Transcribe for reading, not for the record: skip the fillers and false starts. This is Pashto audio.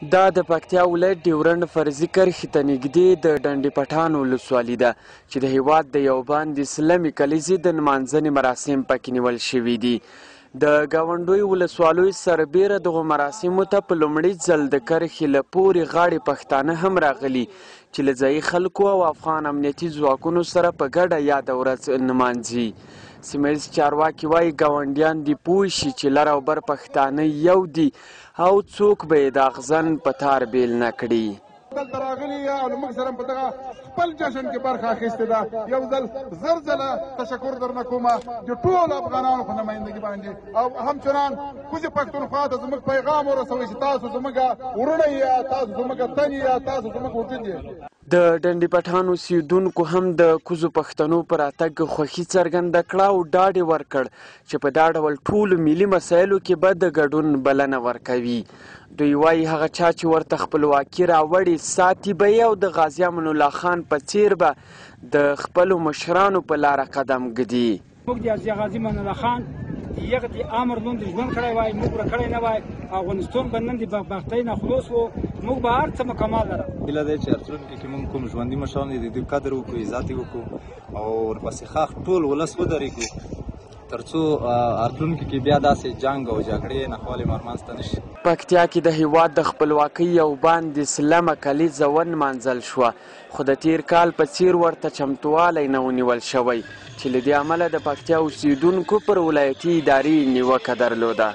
دا د پکتیا ولایت ډیورنډ فرضي کرښې ته نږدې د ډنډ پټان ولسوالي ده چې د هیواد د یو باندې سلمې کلیزې د نمانځنې مراسم پکې نیول شوي دي. د ګاونډیو ولسوالیو سربېره دغو مراسمو ته په لومړي ځل د کرښې له پورې غاړې پښتانه هم راغلي چې له ځایي خلکو او افغان امنیتي ځواکونو سره په ګډه یاده ورځ نمانځي. سیمه ییز چارواکي وایي ګاونډیان دې پوه شي چې لر او بر پښتانه یو دي او څوک به یې د اغزن په تار بېل نه کړي. دلته راغلي او له موږ سره په دغه خپل جشن کې برخه اخیستې ده. یو ځل زر ځله تشکر درنه کوم د ټولو افغانانو په نمایندګي باندې، او همچنان کوزې پښتونخوا ته زموږ پیغام ورسوئ چې تاسو زموږ وروڼه یا تاسو زموږ تن یا تاسو زموږ وجود یې. د ډنډ پټان اوسېدونکو هم د کوزو پښتنو په راتګ خوښي څرګنده کړه او ډاډ یې ورکړ چې په دا ډول ټولو ملي مسایلو کې به د ګډون بلنه ورکوي. دوی وایي هغه چا چې ورته خپلواکي راوړې ساتي به یې او د غازي امان الله خان په څیر به د خپلو مشرانو په لاره قدم ږدي. موږ د غازي امان الله خان د یغ د امر لوند ژوند کړی وای، موږ ورک کړی نه وای، افغانستان به نن د بدبختۍ نه خلاص وو، موږ به هر څه مکمل لرل. هیله ده چې راتلونکي کې موږ کوم ژوندي مشران دي د دوی قدر وکړو، عزت یې وکړو او ورپسې ښه ټول ولس ودرېږو ترڅو راتلونکي کې بیا داسې جنګ او جګړې ناخوالې منځته نه شي. پکتیا کې د هیواد د خپلواکۍ یو باندې سلمه کلیزه ونمانځل شوه، خو د تیر کال په څیر ورته چمتووالی نه و نیول شوی چې له دې امله د پکتیا اوسېدونکو پر ولایتي ادارې نیوکه درلوده.